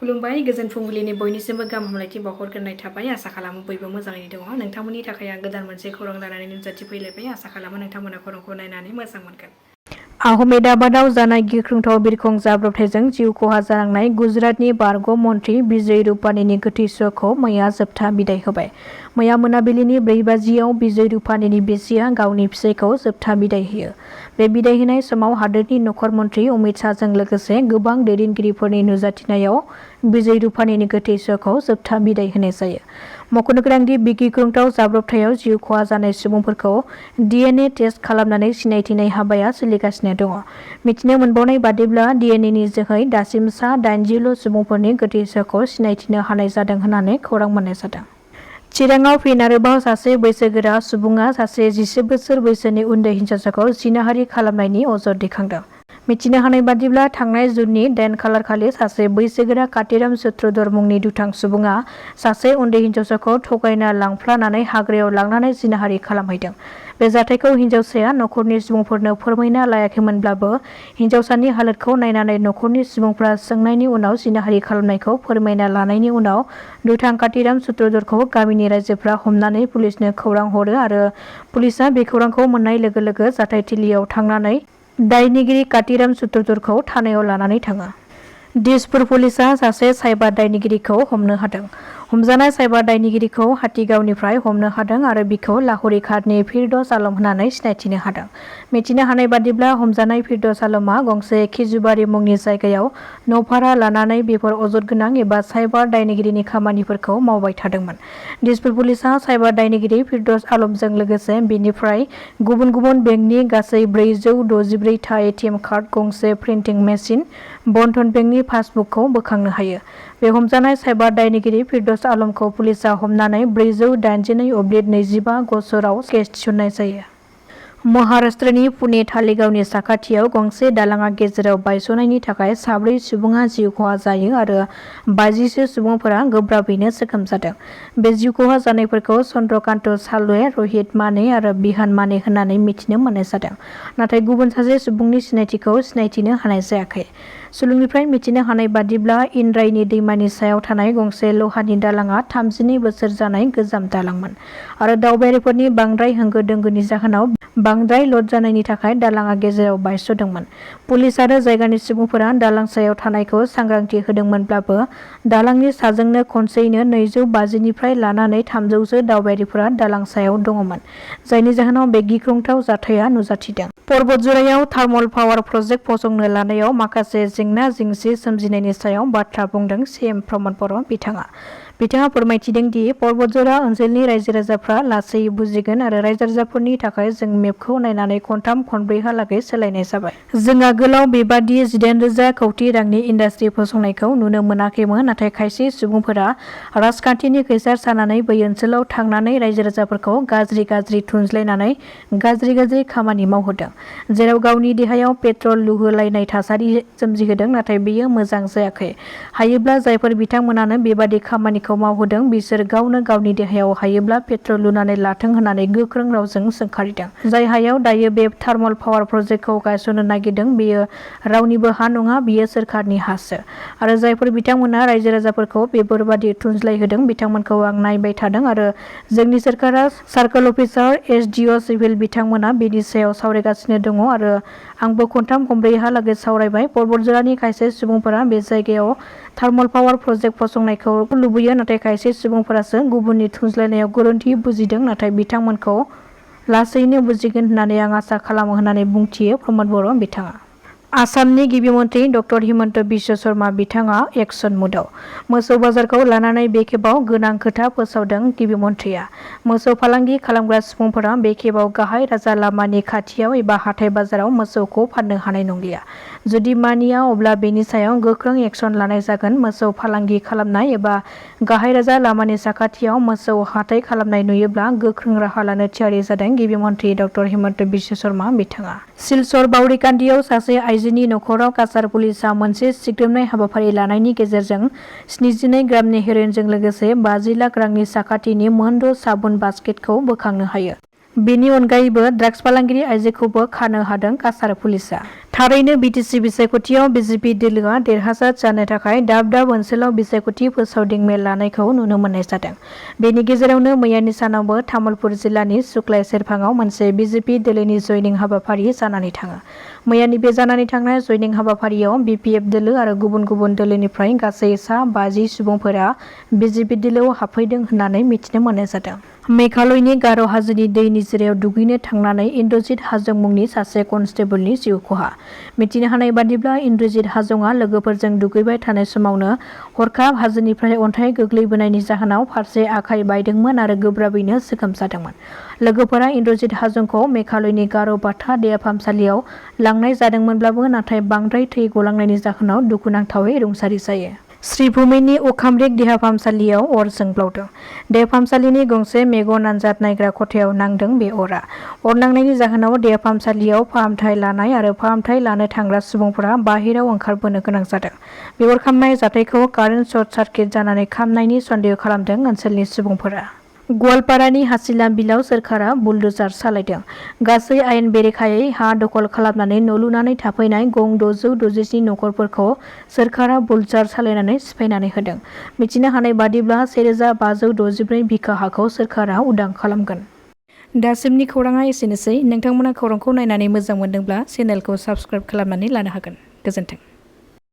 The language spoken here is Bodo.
खुलुमबाय गोजोन फुंबिलिनि बयनिसिमबो गाहाम हामलायथि बावहरग्रोनाय थाबाय। आसा खालामो बयबो मोजाङैनो दङ। नोंथांमोननि थाखाय आं गोदान मोनसे खौरां लानानै नुजाथिफैलायबाय। आसा खालामो नोंथांमोना खौरांखौ नायनानै मोजां मोनगोन। आहमेदाबादाव जानाय गिख्रंथाव बिरखं जाब्रबथायजों जिउ खहा जानांनाय गुजरातनि बारग' मन्थ्रि बिजय रुपानीनि गोथै सह'खौ मैया जोबथा बिदाय होबाय। मैया मोनाबिलिनि 4 बाजियाव बिजय रुपानीनि बिसिया गावनि फिसायखौ जोबथा बिदाय होयो। बे बिदाय होनाय समाव हादोरनि नखर मन्थ्रि अमित शाहजों लोगोसे गोबां दैदेनगिरिफोरनि नुजाथिनायाव बिजय रुपानीनि गोथै सह'खौ जोबथा बिदाय होनाय जायो। मख'नो गोनांदि बे गिख्रंथाव जाब्रबथायाव जिउ खहा जानाय सुबुंफोरखौ DNA टेस्ट खालामनानै सिनायथिनाय हाबाया सोलिगासिनो दङ। मिथिनो मोनबावनाय बादिब्ला DNAनि जोहै दासिम सा 80 सुबुंफोरनि गोथै सह'खौ सिनायथिनो हानाय जादों होननानै खौरां मोननाय जादों। चिराङाव फिन आरोबाव सासे बैसोगोरा सुबुङा सासे 11 बोसोर बैसोनि उन्दै हिनजावसाखौ जिनाहारि खालामनायनि अजद दैखांदों। मिथिनो हानाय बादिब्ला थांनाय जुननि 8 खालारखालि सासे बैसोगोरा कातिराम सुत्रधर मुंनि दुथां सुबुङा सासे उन्दै हिनजावसाखौ थगायना लांफ्लानानै हाग्रायाव लांनानै जिनाहारि खालामहैदों। बे जाथायखौ हिनजावसाया नखरनि सुबुंफोरनो फोरमायना लायाखैमोनब्लाबो हिनजावसानि हालोदखौ नायनानै नखरनि सुबुंफोरा सोंनायनि उनाव जिनाहारि खालामनायखौ फोरमायना लानायनि उनाव दुथां कातिराम सुत्रधरखौ गामिनि रायजोफ्रा हमनानै पुलिसनो खौरां हरो आरो पुलिसआ बे खौरांखौ मोननाय लोगो लोगो जाथायथिलियाव थांनानै दायनिगिरि कातिराम सुत्रधरखौ थानायाव लानानै थाङो। दिसपुर पुलिसआ सासे साइबार दायनिगिरिखौ हमनो हादों। हमजानाय साइबार दायनिगिरिखौ हाथिगावनिफ्राय हमनो हादों आरो बिखौ लाहुरी घाटनि फिरदौस आलम होननानै सिनायथिनो हादों। मिथिनो हानाय बादिब्ला हमजानाय फिरदौस आलमआ गंसे खिजुबारि मुंनि जायगायाव न'भारा लानानै बेफोर अजद गोनां एबा साइबार दायनिगिरिनि खामानिफोरखौ मावबाय थादोंमोन। दिसपुर पुलिसआ साइबार दायनिगिरि फिरदौस आलमजों लोगोसे बिनिफ्राय गुबुन गुबुन बेंकनि गासै 464 था ATM कार्ड, गंसे प्रिन्टिं मेसिन, बन्धन बेंकनि पासबुकखौ बोखांनो हायो। बे हमजानाय साइबार दायनिगिरि फिरदौस आलमखौ पुलिसआ हमनानै 482/25 गसराव केस थिसननाय जायो। महाराष्ट्रनि पुणे तालिगावनि साखाथियाव गंसे दालांआ गेजेराव बायस'नायनि थाखाय 4 सुबुङा जिउ खहा जायो आरो 50 सुबुंफोरा गोब्राबैनो जोखोम जादों। बे जिउ खहा जानायफोरखौ चन्द्रकान्त सालवे, रहित माने आरो बिहान माने होननानै मिथिनो मोननाय जादों। नाथाय गुबुन सासे सुबुंनि सिनायथिखौ सिनायथिनो हानाय जायाखै। सुलुंनिफ्राय मिथिनो हानाय बादिब्ला इन्द्रायणी दैमानि सायाव थानाय गंसे लहानि दालांआ 32 बोसोर जानाय गोजाम दालांमोन आरो दावबायारिफोरनि बांद्राय होंगो दोंगोनि जाहोनाव बांद्राय ल'ड जानायनि थाखाय दालांआ गेजेराव बायस'दोंमोन। पुलिस आरो जायगानि सुबुंफोरा दालां सायाव थानायखौ सांग्रांथि होदोंमोनब्लाबो दालांनि साजोंनो खनसेयैनो 250 निफ्राय लानानै 300 दावबायारिफोरा दालां सायाव दङमोन, जायनि जाहोनाव बे गिख्रंथाव जाथाया नुजाथिदों। पर्बतजरायाव थार्मल पावार प्रजेक्ट फसंनो लानायाव माखासे जेंना जेंसि सोमजिनायनि सायाव बाथ्रा बुंदों CM प्रमद बर' बिथाङा फोरमायथिदों दि पर्बतजरा ओनसोलनि रायजो-राजाफ्रा लासैयै बुजिगोन आरो रायजो-राजाफोरनि थाखाय जों मेपखौ नायनानै खनथाम खनब्रैहालागै सोलायनाय जाबाय। जों आगोलाव बेबादि 18,000 कौटि रांनि इन्डास्ट्रि फसंनायखौ नुनो मोनाखैमोन, नाथाय खायसे सुबुंफोरा राजखान्थिनि खैसार सानानै बै ओनसोलाव थांनानै रायजो-राजाफोरखौ गाज्रि थुनज्लायनानै गाज्रि खामानि मावहोदों, जेराव गावनि देहायाव पेट्रल लुहोलायनाय थासारि सोमजिहोदों, नाथाय बेयो मोजां जायाखै। हायोब्ला जायफोर बिथांमोनानो बेबादि खामानिखौ मावहोदों बिसोर गावनो गावनि देहायाव हायोब्ला पेट्रल लुनानै लाथों होननानै गोख्रों रावजों सोंखारिदों। जाय हायाव दायो बे थार्मल पावार प्रजेक्टखौ गायसननो नागिरदों बेयो रावनिबो हा नङा, बियो सोरखारनि हासो। आरो जायफोर बिथांमोना रायजो-राजाफोरखौ बेफोरबादि थुनज्लायहोदों बिथांमोनखौ आं नायबाय थादों आरो जोंनि सोरखारा सार्कल अफिसार, SDO, सिभिल बिथांमोना बेनि सायाव सावरायगासिनो दङ आरो आंबो खनथाम खनब्रैहालागै सावरायबाय। पर्बतजरानि खायसे सुबुंफोरा बे जायगायाव थार्मल पावार प्रजेक्ट फसंनायखौ लुबैयो, नाथाय खायसे सुबुंफोरासो गुबुननि थुनज्लायनायाव गोरोन्थि बुजिदों, नाथाय बिथांमोनखौ लासैनो बुजिगोन होननानै आं आसा खालामो होननानै बुंथियो प्रमद बर' बिथाङा। आसामनि गिबि मन्थ्रि ड हिमन्त बिश्व शर्मा बिथाङा एक्सन मुडआव। मोसौ बाजारखौ लानानै बे खेबाव गोनां खोथा फोसावदों गिबि मन्थ्रिया। मोसौ फालांगि खालामग्रा सुबुंफोरा बे खेबाव गाहाय राजा लामानि खाथियाव एबा हाथाय बाजाराव मोसौखौ फाननो हानाय नंलिया। जुदि मानिया अब्ला बेनि सायाव गोख्रों एक्सन लानाय जागोन। मोसौ फालांगि खालामनाय एबा गाहाय राजा लामानि साखाथियाव मोसौ हाथाय खालामनाय नुयोब्ला गोख्रों राहा लानो थियारि जादों गिबि मन्थ्रि ड हिमन्त बिश्व शर्मा बिथाङा। सिलचर बावरिकान्दियाव सासे आइजोनि नखराव काछार पुलिसआ मोनसे सिग्रोमनाय हाबाफारि लानायनि गेजेरजों 72 ग्रामनि हेर'इनजों लोगोसे 50 लाख रांनि साखाथिनि मोन द' साबुन बास्केटखौ बोखांनो हायो। बेनि अनगायैबो ड्राग्स फालांगिरि आइजोखौबो खानो हादों काछार पुलिसा। थारैनो बिटिसि बिसायख'थियाव बिजेपि दोलोआ देरहासार जानो थाखाय दाब दाब ओनसोलाव बिसायख'थि फोसावदिं मेल लानायखौ नुनो मोननाय जादों। बेनि गेजेरावनो मैयानि सानावबो तामुलपुर जिल्लानि सुक्लाय सेरफाङाव मोनसे बिजेपि दोलोनि जयनिं हाबाफारि जानानै थाङो। मैयानि बे जानानै थांनाय जयनिं हाबाफारियाव बिपिएफ दोलो आरो गुबुन गुबुन दोलोनिफ्राय गासै सा 50 सुबुंफोरा बिजेपि दोलोआव हाबफैदों होननानै मिथिनो मोननाय जादों। मेघालयनि गार' हाजोनि दै निजिरायाव दुगैनो थांनानै इन्द्रजित हाजं मुंनि सासे कनस्टेबलनि जिउ खहा। मिथिनो हानाय बादिब्ला इन्द्रजित हाजंआ लोगोफोरजों दुगैबाय थानाय समावनो हरखाब हाजोनिफ्राय अन्थाइ गोग्लैबोनायनि जाहोनाव फारसे आखाइ बायदोंमोन आरो गोब्राबैनो जोखोम जादोंमोन। लोगोफोरा इन्द्रजित हाजंखौ मेघालयनि गार' बाथा देहा फाहामसालियाव लांनाय जादोंमोनब्लाबो नाथाय बांद्राय थै गलांनायनि जाहोनाव दुखुनांथावै रुंसारि जायो। श्रीभूमिनि अखामरेग देहा फाहामसालियाव अर जोंब्लावदों। देहा फाहामसालिनि गंसे मेगन आनजाद नायग्रा खथायाव नांदों बे अरा। अर नांनायनि जाहोनाव देहा फाहामसालियाव फाहामथाय लानाय आरो फाहामथाय लानो थांग्रा सुबुंफोरा बाहेराव ओंखारबोनो गोनां जादों। बे अर खामनाय जाथायखौ कारेन्ट सर्ट सार्किट जानानै खामनायनि सन्देह खालामदों ओनसोलनि सुबुंफोरा। गवालपारानि हासिला बिलाव सोरखारा बुलडोजार सालायदों। गासै आयेन बेरेखायै हा दखल खालामनानै न' लुनानै थाफैनाय गं 667 नखरफोरखौ सोरखारा बुलडोजार सालायनानै सिफायनानै होदों। मिथिनो हानाय बादिब्ला 1564 बिघा हाखौ सोरखारा उदां खालामगोन। दासिमनि खौराङा एसेनोसै। नोंथांमोना खौरांखौ नायनानै मोजां मोनदोंब्ला चेनेलखौ साबस्क्राइब खालामनानै लानो हागोन। गोजोन्थों।